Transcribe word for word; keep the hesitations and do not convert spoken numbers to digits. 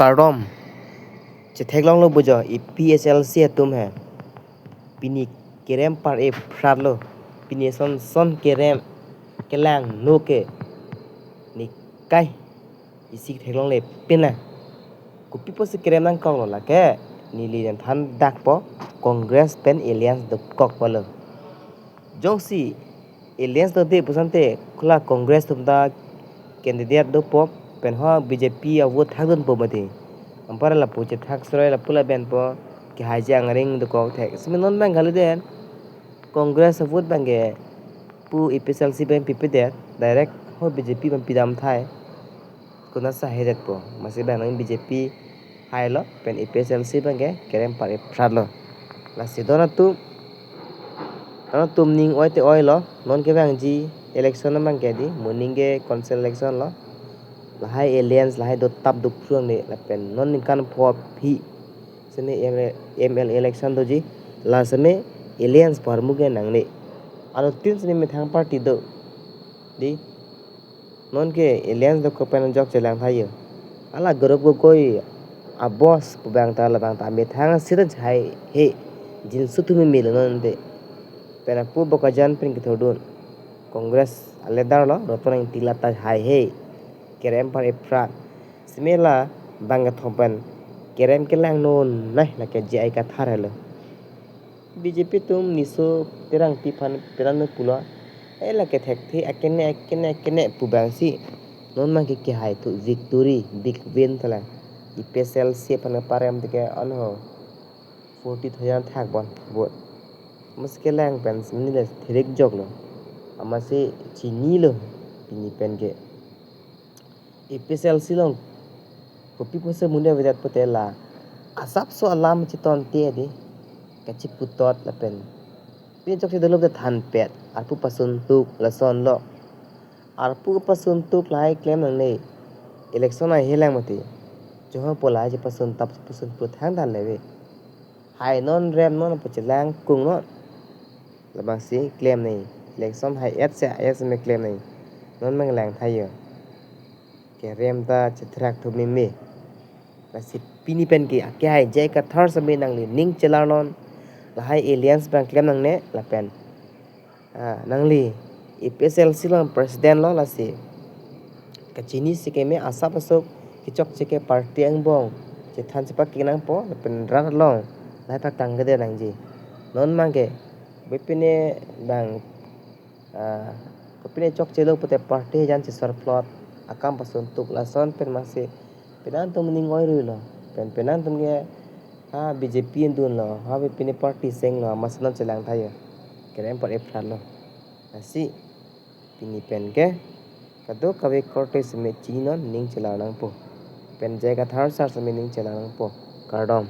Kardom. Chetheklonglo bujo, A P H L C atum he. Pini kerem par-e phratlo. Pini son son kerem kelangno ke. Nikai isi theklongle pinla. Kopi pusi kerem nangkoklo lake. Neli nangthan dakpo, Congress pen alliance dokok pulo. Jongsi alliance dode pu asonte, kola Congress atum ta candidate dopo, pen ho B J P avote thakdunpo mati. Anpar lapu chethak sroi lapu labenpo, kehai je angring dokok thek. Simi non abang kalidet, Congress avote abangke pu A P H L C abang pipedet, direct ho B J P abang pidam thai. Konat si haidetpo, masi abang nang B J P hailo, pen A P H L C abangke kerem par-e phratlo. Lasi don atum, don atum ning oi te oilo, non kevangji election abangke di, moning ke council election lo. Lahai alliance, lahai dotap doprangde, lapen non ningkan pho aphi seme M L A, M L A election doji, la seme alliance pu armu ke nangne. Anuttin seme methang party do. Di, non ke alliance dokok pen ajok chelang thayo. Hala Gaurav Gogoi a-boss pu abang ta labang ta amethang sita chai he, jinsu thumi mil non de. Pen apu Bokajan pen kethurdun. Congress a-leader lo, Ratan Engti la ta hai he. Kerem par-e phrat. Simi labang kethom pen kerem kelangno nai lake J I Kathar helo. B J P atum Niso Terangpi aphan penang pulo. Eh, lake thekthe akene akene akene pu abangsi. Non abangke kehai thu victory, big win tala. A P H L C aphan parem tike anho forty thousand thak bon vote. Amatsi kelang pen simi le thirik joklo. Amatsi chinilo pini pen ke. A P H L C along kopi pusi munde avedet pute la asapso alam chetongte di, kachiputot lapen pini chokche dolo de thanpet, arpu pasun tuk lasonlo. Arpu pasun tuk lahai klem nangne. Election ahelang mati. Joho po lahai chepasun tap pasun pu thangta leve. Hai non rem non pu chelang kung non. Labangsi klem nai. Election hai-et se hai-et seme klem nai. Non abang lang thayo. Kerem ta chethrak thu meme. Lasi pini pen ke akehai J I Kathar seme nangli ning chelarnon. Lahai alliance abang klem nangne lapen, ah, nangli A P H L C along president lo lasi kachini si keme asap asok kechokche ke party angbong chethan chepa kenangpo lapen rat along lahai pakang kede nangji. Non abangke bepine abang, ah, kopine chokchelo pute party jan chesor plot akam pasun tuk lason pen masi penang atum ning oi ruilo. Pen penang atum ke ha B J P endunlo, ha bepine party senglo, amatsi non chelang thayo. Kerem par-e phratlo. Lasi pini pen ke kadokave korte seme chininon ning chelar nangpo. Pen J I Kathar sar seme ning chelar nangpo. Kardom.